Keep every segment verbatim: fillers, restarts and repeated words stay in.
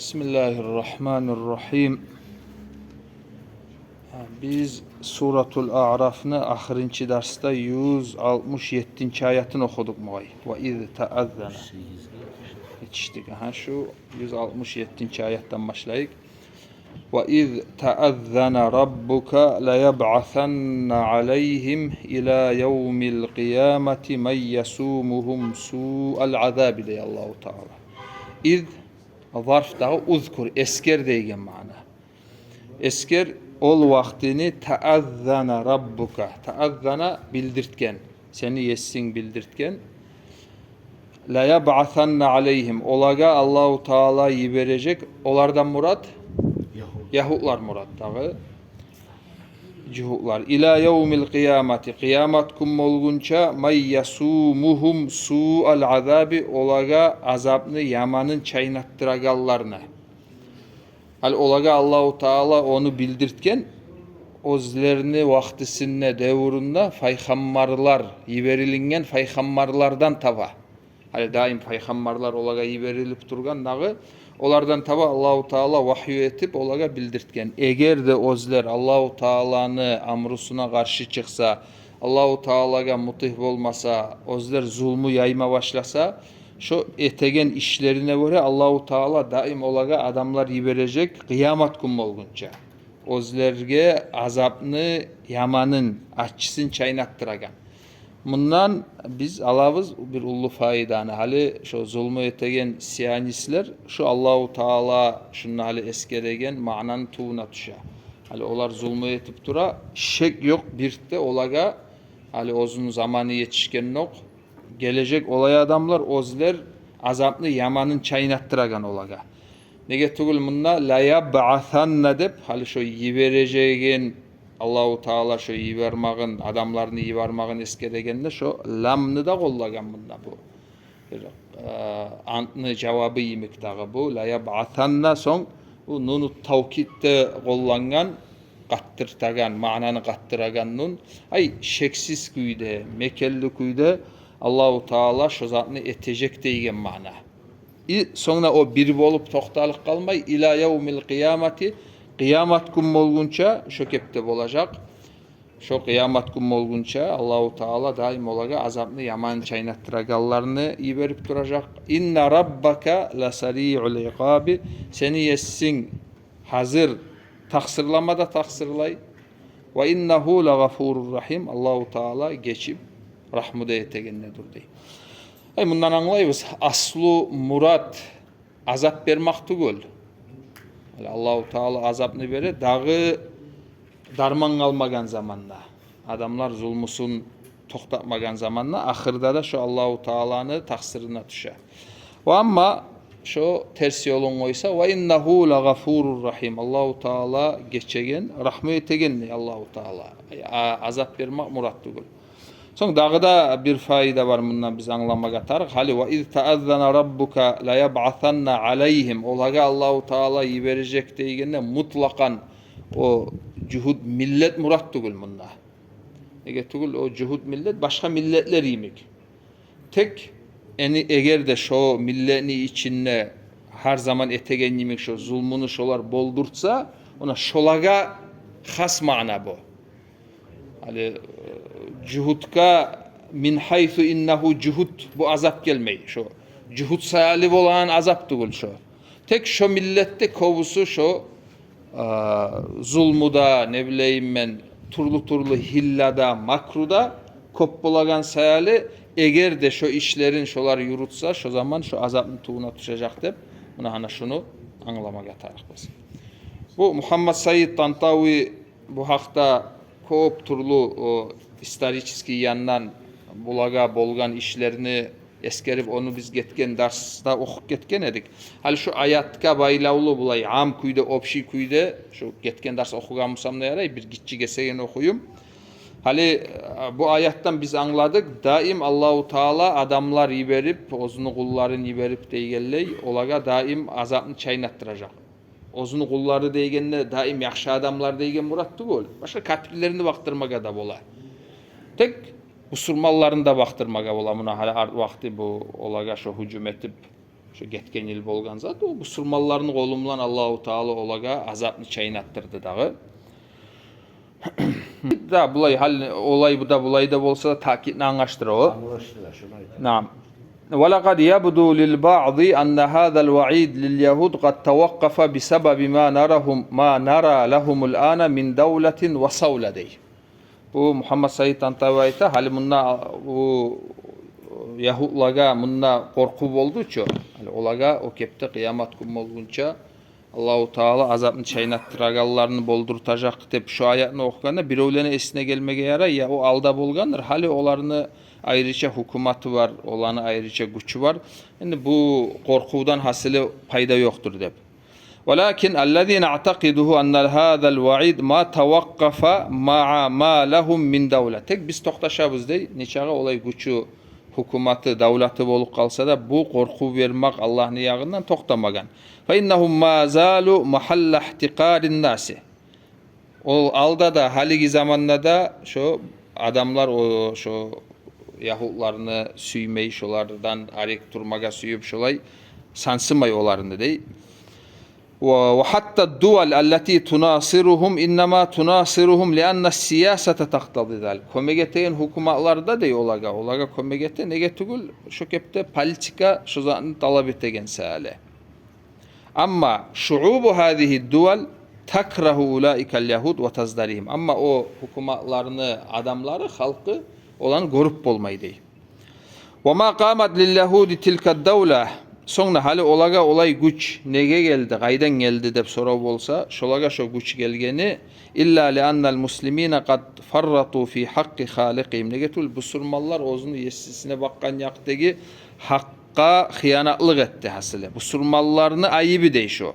Бисмиллагьир-рагьманир-рагьим. Биз Суратул Аърафны ахырынчы дарсда юз алтмыш еттинчи аятын охудукъ бугъай. Ва из тааззана. Етишдик. Агьа, шу юз алтмыш еттинчи аятдан башлайыкъ. Ва из тааззана раббука лаябъасанна алайгьим ила явмил къиямати ман ясумугьум суал азаби, дей Аллагьу Таала. Из зарф дагъы узкур, эсгер деген маъна. Эсгер ол вакътини, тааззана раббука, тааззана билдиртген, сени есинг билдиртген. Лаябъасанна алайгьим, олагъа Аллагьу Таала йибережек, олардан мурат? Ягьуд. Ягьудлар мурат дагъы. Жугьутлар. Ила явмил къиямати, къиямат гюн болгъунча, ман ясумугьум суал азаби, олагъа азапны яманын чайнатдырагъанларына. Гьали олагъа Аллагьу Таала ону билдиртген, оьзлени вакътисинде, девюрюнде пайхаммарлар, йиберилинген пайхаммарлардан таба. Гьали даим пайхаммарлар олагъа йиберилип тургъан дагъы, олардан таба Аллагьу Таала вагью этип олагъа билдиртген. Эгер де оьзлер Аллагьу Тааланы амрусуна къаршы чыкъса, Аллагьу Таалагъа мутигь болмаса, оьзлер зулму яйма башласа, шо этеген ишлерине гёре Аллагьу Таала даим олагъа адамлар йибережек къиямат гюн болгъунча, оьзлеге азапны яманын, аччысын чайнатдырагъан. Мундан биз алабыз бир уллу пайданы. Гьали шо зулму этеген сионистлер, шо Аллагьу Таала шунда гьали эсгереген маънаны тюбюне тюше. Гьали олар зулму этип тура, шек ёкъ, бирт де олагъа гьали оьзюню заманы етишгендокъ, гележек олай адамлар, оьзлер азапны яманын чайнатдырагъан олагъа. Неге тюгюл мунда лаябъасанна деп, гьали шо йибережегин, Аллагьу Таала шо йибермагъын, адамларны йибермагъын эсгерегенде, шо ламны да къоллагъан мунда бу. Бир, э, антны жавабы йимик дагъы бу. Лаябъасанна, сонг бу нуну тавкид де къоллангъан, къаттыртагъан, маънаны къаттырагъан нун. Ай, шексиз кюйде, мекенли кюйде Аллагьу Таала шо затны этежек деген маъна. И сонг да о бир болуп токъталып къалмай, ила явмил къиямати, къиямат гюн болгъунча шо кепде болажакъ. Шо къиямат гюн болгъунча Аллагьу Таала даим олагъа азапны яманын чайнатдырагъанларны йиберип туражакъ. Инна раббака ласариул икъаби, сени есинг гьазир такъсырлама да такъсырлай. Ва иннагьу лагъафурур рагьим, Аллагьу Таала гечип, рагьму да этегенлердир дей. Ай, мундан англайбыз, аслу мурат азап бермек тюгюл. Гьали Аллагьу Таала азапны бере дагъы дарман къалмагъан заманда, адамлар зулмусун токътатмагъан заманда, ахырда да шо Аллагьу Тааланы такъсырына тюше. Ва амма шо терс ёлун къойса, ва иннагьу лагъафурур рагьим, Аллагьу Таала гечеген, рагьму этеген дей Аллагьу Таала. А-, азап бермек мурат тюгюл. Сонг дагъы да бир пайда бар мундан биз англамагъа тарыкъ. Гьали ва из тааззана раббука лаябъасанна алайгьим, олагъа Аллагьу Таала йибережек дегенде, мутлакъан о жугьут миллет мурат тюгюл мунда. Неге тюгюл, о жугьут миллет башгъа миллетлер йимик. Тек эни эгер де шо миллетни ичинде гьар заман этеген йимик шо зулмуну шолар болдуртса, она шолагъа хас маъна бу. Гьали, э, жугьутгъа мин гьайсу иннагьу жугьут, бу азап гелмей. Шо жугьут саялы болагъан азап тюгюл шо. Тек шо миллетде кёбюсю шо, э, зулмуда, не билейим мен, тюрлю-тюрлю гьиллада, макруда кёп болагъан саялы, эгер де шо ишлерин шолар юрютсе, шо заман шо азапны тюбюне тюшежек деп, муна гьана шуну англамагъа тарыкъбыз. Бу Мугьаммад Саид Тантави бу гьакъда кёп тюрлю, о, исторический яндан булагъа болгъан ишлерни эсгерип, ону биз гетген дарсда охуп гетген эдик. Гьали шу аятгъа байлавлу булай, ам кюйде, общий кюйде, шу гетген дарс охугъан бусам да ярай, бир гиччи гесегин охуюм. Гьали, э, бу аятдан биз англадыкъ, даим Аллагьу Таала адамлар йиберип, оьзюню къулларын йиберип дегенлей, олагъа даим азапны чайнатдыражакъ. Оьзюню къуллары дегенде даим яхшы адамлар деген мурат тюгюл. Башгъа капирлерин де бакъдырмагъа да бола. Тек бусурманларын да бакъдырмагъа бола. Муна гьали арт вакъти бу олагъа шо гьужум этип, Шо гетген йыл болгъан зат, о бусурманланы къолу булан Аллагьу Таала олагъа азапны чайнатдырды дагъы. Да, булай гьал, олай бу да, булай да болса да, таъкидни англашдыра о. Англашдыра, шону айта. Наам. ولقد يبدو للبعض أن هذا الوعيد لليهود قد توقف بسبب ما نراهم، ما نرى لهم الآن من دولة وصولة, дей. Бу Мугьаммад Саид Тантави айта, гьали мунда бу ягьудлагъа мунда къоркъув болду чу. Гьали олагъа о кепде къыямат гюн болгъунча Аллагьу Таала азапны чайнатдырагъанларын болдуртажакъ деп шо аятны охугъанда, биревлени эсине гелмеге ярай, я о алда болгъандыр, гьали оланы айрыча гьукуматы бар, оланы айрыча гючю бар. Энди бу къоркъувдан гьасили пайда ёкъдур деп. ولكن الذي نعتقده أن هذا الوعيد ما توقف مع ما لهم من دولة. Тек биз токъташабыз, дей, нечакъы олай гючю, гьукуматы, давлаты болуп къалса да, бу къоркъув бермек Аллагьны ягъындан токътамагъан. فإنهم ما زالوا محل احتقار الناس. Ол алда да, гьалиги заманда да шо адамлар, о, шо ягьудланы сюймей, шолардан арек турмагъа сююп, шолай сансымай оланы, дей. و، وحتى الدول التي تناصرهم إنما تناصرهم لأن السياسة تقتضي ذلك. Кёмек этеген гьукуматлар да, дей, олагъа, олагъа кёмек эте, неге тюгюл, шо кепде политика шо затны талап этеген саялы. أما شعوب هذه الدول تكره أولئك اليهود وتزدريهم. Амма о гьукуматланы адамлары, халкъы оланы гёрюп болмай, дей. وما قامت لليهود تلك الدولة. Сонг да гьали олагъа олай гюч неге гелди, къайдан гелди деп сорав болса, шолагъа шо гюч гелгени إلا لأن المسلمين قد فرطوا في حق خالقهم. Неге тюгюл, бусурманлар оьзюню есисине бакъгъан якъдагъы гьакъ гьакъгъа хыянатлыкъ этди гьасили. Бусурманланы айыбы, дей, шо.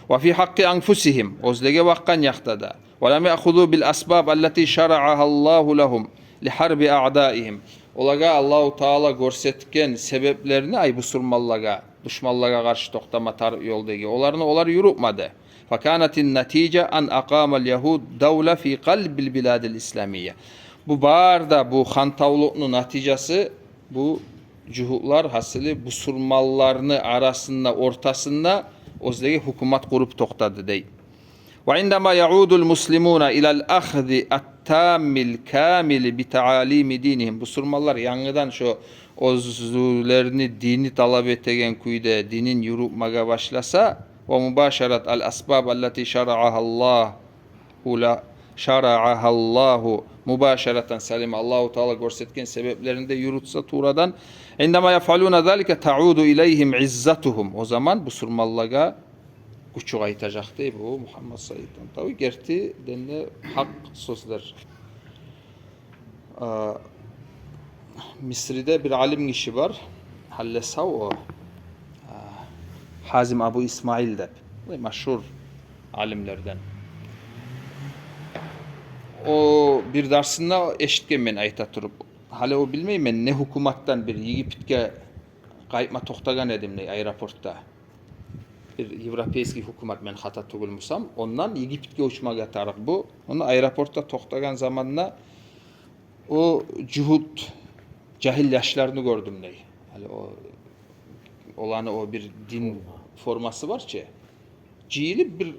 وفي حق أنفسهم, оьзлеге бакъгъан якъда да. ولم يأخذوا بالأسباب التي شرعها الله لهم لحرب أعدائهم. Олагъа Аллагьу Таала гёрсетген себеплени, ай, бусурманлагъа, душманлагъа къаршы токътама тарыкъ ёлдагъы, оланы олар юрютмеди. فكانت النتيجة أن أقام اليهود دولة في قلب البلاد الإسلامية. Бу бары да, бу хантавлукъну натижасы, бу жугьутлар гьасили бусурманланы арасында, ортасында оьзлеге гьукумат къуруп токътады, дей. وعندما يعود المسلمون إلى الأخذ التام الكامل بتعاليم دينهم. Бусурманлар янгыдан шо оьзлерини дини талап этеген кюйде динин юрютмеге башласа, ومباشرة الأسباب التي شرعها الله، ула-، شرعها الله مباشرة سليمة, Аллагьу Таала гёрсетген себеплерин де юрютсе туврадан, عندما يفعلون ذلك تعود إليهم عزتهم. О заман бусурманлагъа гючю къайтажакъ, дей бу Мугьаммад Саид Тантави. Гертиден де гьакъ сёзлер. А, Мисриде бир алим гиши бар, гьали сав о, а, Гьазим Абу Исмаил деп, бу машгьур алимлерден. О бир дарсында эшитгенмен айта туруп. Гьали о билмеймен, не гьукуматдан бир Египетге къайтма токътагъан эдим, дей, аэропортда. Бир европейский гьукумат, мен хата тюгюл бусам, ондан Египетге учмагъа тарыкъ бу. Ону аэропортда токътагъан заманда о жугьут жагьил яшланы гёрдюм, дей. Гьали о, оланы о бир дин формасы бар чы. Жыйылып бир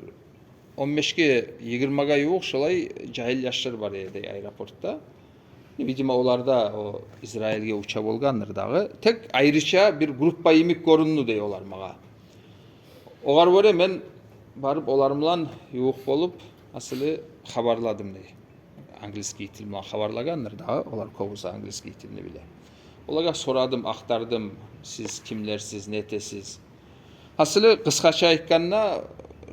он бешге, йигирмагъа ювукъ шолай жагьил яшлар бар эди, дей, аэропортда. Видимо, олар да о Израильге уча болгъандыр дагъы. Тек айрыча бир группа йимик гёрюндю, дей, олар магъа. Огъар гёре мен барып олар булан ювукъ болуп, гьасили, хабарладым, дей. Английский тил булан хабарлагъандыр дагъы, олар кёбюсю английский тилни биле. Олагъа сорадым, ахтардым, сиз кимлерсиз, не этесиз? Гьасили, къысгъача айтгъанда,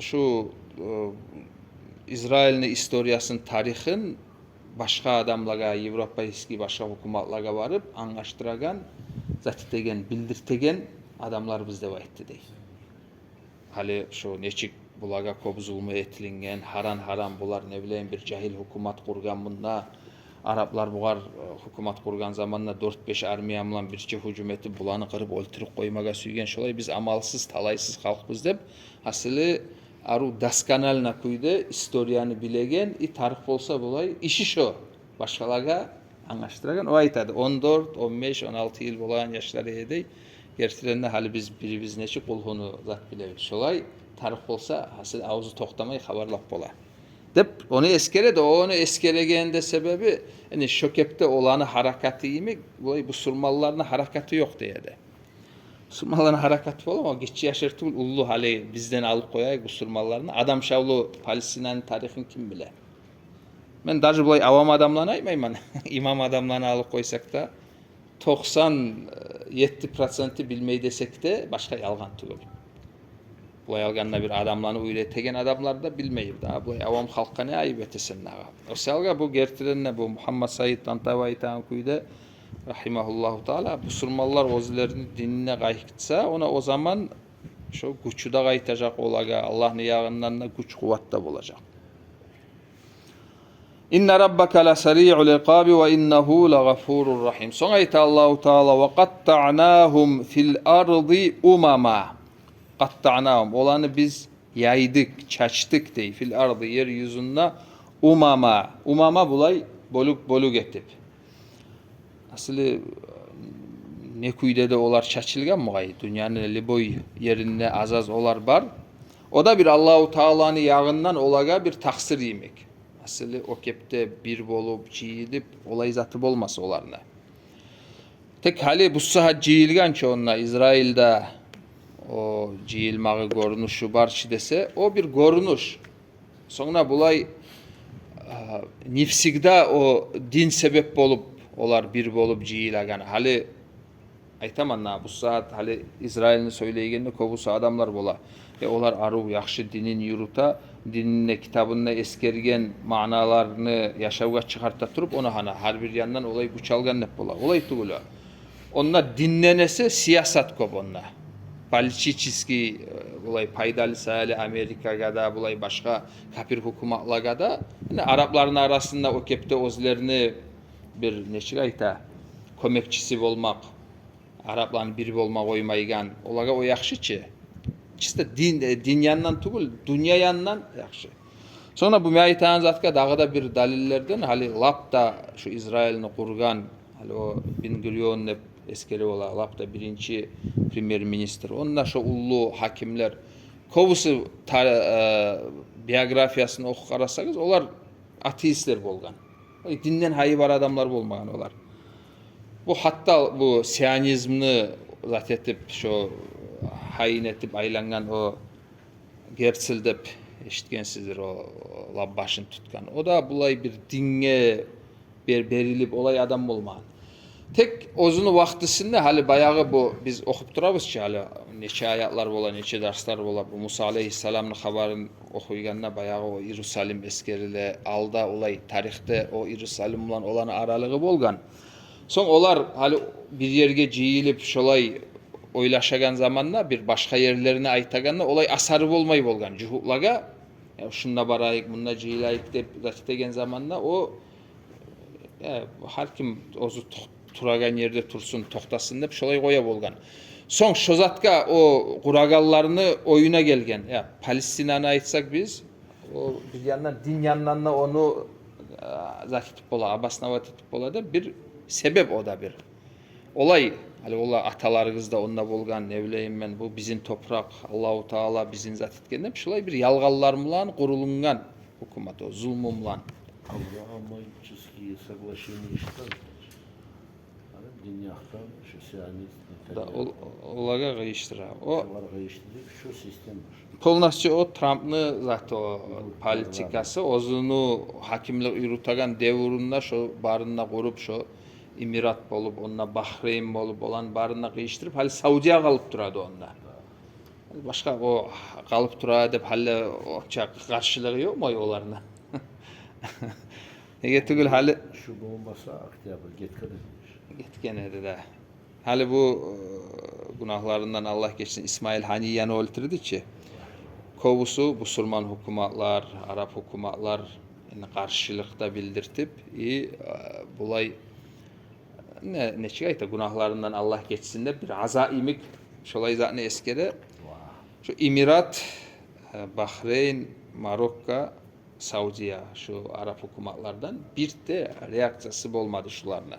шу, э, Израильни историясын, тарихин башгъа адамлагъа, европейский башгъа гьукуматлагъа барып англашдырагъан, зат этеген, билдиртеген адамлар биз деп айтды, дей. Гьали шо нечик булагъа кёп зулму этилинген, гьаран-гьаран булар, не билейим, бир жагьил гьукумат къургъан мунда. Араплар бугъар, э, гьукумат къургъан заманда дёрт-беш армия булан бирче гьужум этип, буланы къырып оьлтюрюп къоймагъа сюйген, шолай биз амалсыз, талайсыз халкъбыз деп, гьасили, арив досконально кюйде историяны билеген, и тарих болса булай, иши шо. Башгъалагъа англашдырагъан. О айтады, он дёрт, он беш, он алты йыл болагъан яшлар эди, дей. Гертиден де, гьали биз бирибиз нечик къулгьуну зат билебиз, шолай тарыкъ болса, гьасили авзу токътамай хабарлап бола деп, ону эсгереди. О ону эсгерегенде себеби, яни, шо кепде оланы гьаракаты йимик, булай бусурманланы гьаракаты ёкъ дей эди. Бусурманланы гьаракаты бола, о гиччи яшлар тюгюл, уллу, гьали бизден алып къояйыкъ бусурманланы. Адам шавлу Палестинаны тарихин ким биле? Мен даже булай авам адамланы айтмайман. Имам адамланы алып къойсакъ да, токъсан етти проценти билмей десек де, башгъа ялгъан тюгюл. Булай алгъанда, бир адамланы уьйретеген адамлар да билмей да. Булай авам халкъгъа не айып этесен дагъы? О саялгъа бу гертиден де, бу Мугьаммад Саид Тантави айтагъан кюйде, рагьимагьуллагьу таала, бусурманлар оьзлерини динине къайтса, она о заман шо гючю де къайтажакъ олагъа, Аллагьны ягъындан да гюч-къуват да болажакъ. Инна раббака ласариъул икъаби ва иннагьу лагъафурур рагьим. Сонг айта Аллагьу таала: «Ва къаттаънагьум фил арди умама». Къаттаънагьум, оланы биз яйдыкъ, чачдыкъ дей, фил арди, ер юзюнде, умама. Умама булай бёлюк-бёлюк этип. Асылы, не кюйде де олар чачылгъан бугъай, дюньяны любой еринде аз-аз олар бар. О да бир Аллагьу тааланы ягъындан олагъа бир такъсыр йимик. Асылы, о кепде бир болуп, жыйылып, олай заты болмас оланы. Тек гьали бу сагьат жыйылгъан чы онда, Израильде о жыйылмагъы гёрюнюшю бар чы десе, о бир гёрюнюш. Сонг да булай, а, не всегда о дин себеп болуп, олар бир болуп жыйылагъан. Гьали айтаман да, бу сагьат гьали Израильни сёйлейгенде кёбюсю адамлар бола: «Э, олар арив, яхшы динин юрюте, дининде, китабында эсгерген маъналаны яшавгъа чыгъарта туруп, ону гьана гьар бир яндан олай гюч алгъан», — деп бола. Олай тюгюл о. Онда динден эсе сиясат кёп онда. Политический, э, булай пайдалы саялы Америкагъа да, булай башгъа капир гьукуматлагъа да. Яни арапланы арасында о кепде оьзлерини бир, нечик айта, кёмекчиси болмакъ, арапланы бир болма къоймайгъан. Олагъа о яхшы чы. Чисто дин, э, дин яндан тюгюл, дюнья яндан яхшы. Сонг да бу мен айтагъан затгъа дагъы да бир далиллерден, гьали лап да шу Израильни къургъан, гьали о Бен-Гурион деп эсгере бола, лап да биринчи премьер-министр. Онда шо уллу гьакимлер, кёбюсю тар-, э, биографиясын охуп къарасагъыз, олар атеистлер болгъан. Ой, динден гьайы бар адамлар болмагъан олар. Бу гьатта бу сионизмни зат этип, шо гьайын этип айлангъан о Герцель деп эшитгенсиздир, о лап башын тутгъан. О да булай бир динге бер-, берилип олай адам болмагъан. Тек оьзюню вакътисинде, гьали баягъы бу биз охуп турабыз чы, гьали нече аятлар бола, нече дарслар бола, бу Муса алейгьиссаламны хабарын охуйгъанда баягъы о Иерусалим эсгериле, алда олай тарихде о Иерусалим булан оланы аралыгъы болгъан. Сонг олар гьали бир ерге жыйылып, шолай ойлашагъан заманда, бир башгъа ерлерине айтагъанда, олай асары болмай болгъан жугьутлагъа. «Я, шунда барайыкъ, мунда жыйылайыкъ», — деп зат этеген заманда, о, я, гьар ким оьзю ту-, турагъан ерде турсун, токътасын деп, шолай къоя болгъан. Сонг шо затгъа о къурагъанланы оюна гелген. Я, Палестинаны айтсакъ биз, о бир яндан, дин яндан да ону, а, зат этип бола, обосновать этип бола да, бир себеп о да бир. Олай, гьали олар, аталарыгъыз да онда болгъан, не билейим мен, бу бизин топуракъ, Аллагьу Таала бизин зат этген деп, шулай бир ялгъанлар булан къурулунгъан гьукумат, о зулму булан. Авраамовские соглашения чыкъгъан. Ана дин якъдан шу сионист, да, ол-, олагъа къыйышдыра. О, шолар къыйышдырып, шу система. Полностью о Трампны заты, о политикасы, оьзюню гьакимлик юрютеген девюрюнде шо барын да къуруп, шо Эмират болуп, онда Бахрейн болуп, оланы барын да къыйышдырып, гьали Саудия къалып турады онда. Башгъа о къалып тура деп, гьали онча къаршылыгъы ёкъму оланы? Неге тюгюл гьали шу болмаса, октябрь гетген эди. Гетген эди де. Гьали бу, э, гюнагьларындан Аллагь гечсин, Исмаил Гьанияны оьлтюрдю чи. Кёбюсю бусурман гьукуматлар, араб гьукуматлар, энни, къаршылыкъ да билдиртип, и, э, булай, не, нечик айта, гюнагьларындан Аллагь гечсин деп, бир аза йимик шолай затны эсгере. Шу Эмират, э, Бахрейн, Марокко, Саудия, шу араб гьукуматлардан бир де реакциясы болмады шуланы.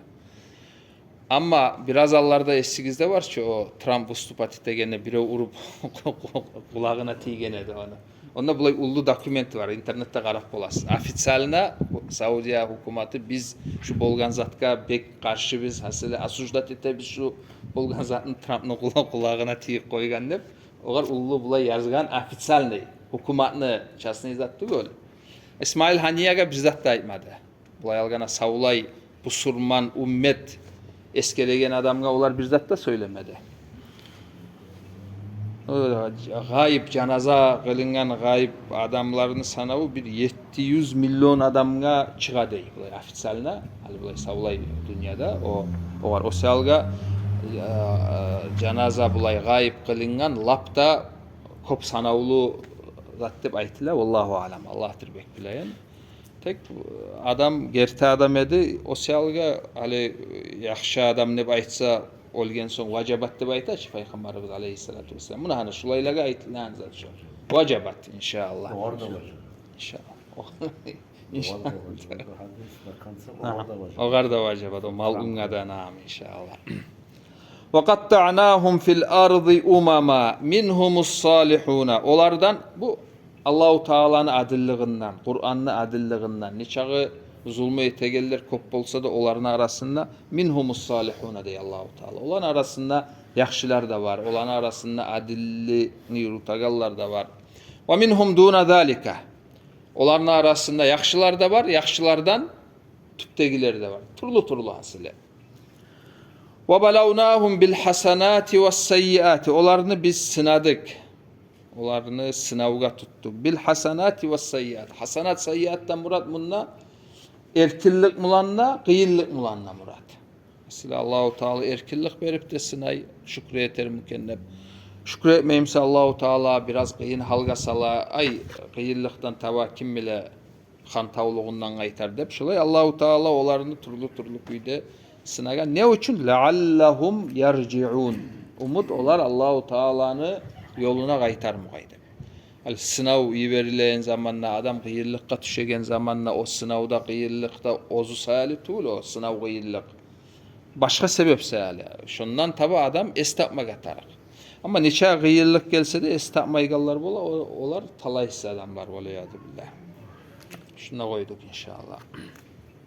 Амма бираз алларда, эсигизде бар чы, о Трамп выступать этегенде бирев уруп къулагъына тийген эди ону. Онда булай уллу документ бар, интернетде къарап боласыз. Официально Саудия гьукуматы: «Биз шу болгъан затгъа бек къаршыбыз, гьасили осуждать этебиз шу болгъан затны, Трампны къула-, къулагъына тийип къойгъан», — деп. Огъар уллу булай язгъан, официальный, гьукуматны, частный зат тюгюл. Исмаил Гьаниягъа бир зат да айтмады. Булай алгъанда, савлай бусурман уммет эсгереген адамгъа олар бир зат да сёйлемеди. О, гъайып, жаназа къылынгъан гъайып адамланы санаву бир етти юз миллион адамгъа чыгъа дей, булай официально, гьали булай савлай дюньяда, о, огъар, о саялгъа, э, жаназа, булай гъайып къылынгъан лап да кёп санавлу зат деп айтыла. Валлагьу аълам, Аллагьдыр бек билеген. Тек адам, герти адам эди, о саялгъа, гьали, яхшы адам деп айтса, оьлген сонг важабат деп айта чы Пайхаммарыбыз алейгьиссалату вассалам. Муна гьана шулайлагъа айтылагъан зат шо. Важабат, иншааллагь. Огъар да важабат. Иншааллагь. Иншааллагь. Огъар да важабат. Огъар да важабат. О малъунлагъа да, наам, иншааллагь. «Ва къаттаънагьум фил арзи умама мингьумус салигьуна». Олардан, бу Аллагьу Тааланы адиллигинден, Къуранны адиллигинден, нечакъы зулму этегенлер кёп болса да, оланы арасында мингьумус салигьуна дей Аллагьу Таала. Оланы арасында яхшылар да бар, оланы арасында адилни юрютегенлер де бар. «Ва мингьум дуна залика». Оланы арасында яхшылар да бар, яхшылардан тюпдегилер де бар. Тюрлю-тюрлю, гьасили. «Ва балавнагьум бил гьасанати вас саййиати». Оланы биз сынадыкъ. Оланы сынавгъа тутдукъ. «Бил гьасанати вас саййиат». Гьасанат, саййиатдан мурат мунда эркинлик булан да, къыйынлыкъ булан да мурат. Масала, Аллагьу Таала эркинлик берип де сынай, шюкюр этер микен деп. Шюкюр этмей буса, Аллагьу Таала бираз къыйын гьалгъа сала, ай, къыйынлыкъдан таба, ким биле, хантавлугъундан къайтар деп. Шолай Аллагьу Таала оланы тюрлю-тюрлю кюйде сынагъан. Не учун? «Лаъаллагьум яржиъун». Умут олар Аллагьу Тааланы ёлуна къайтар мугъай деп. Ал сынав йиберилеген заманда, адам къыйынлыкъгъа тюшеген заманда, о сынавда, къыйынлыкъда оьзю саялы тюгюл, о сынав, къыйынлыкъ. Башгъа себеп саялы. Шондан таба адам эс тапмагъа тарыкъ. Амма нече къыйынлыкъ гелсе де, эс тапмайгъанлар бола, о-, олар талайсыз адамлар бола, язубиллагь. Шунда къойдукъ, иншааллагь.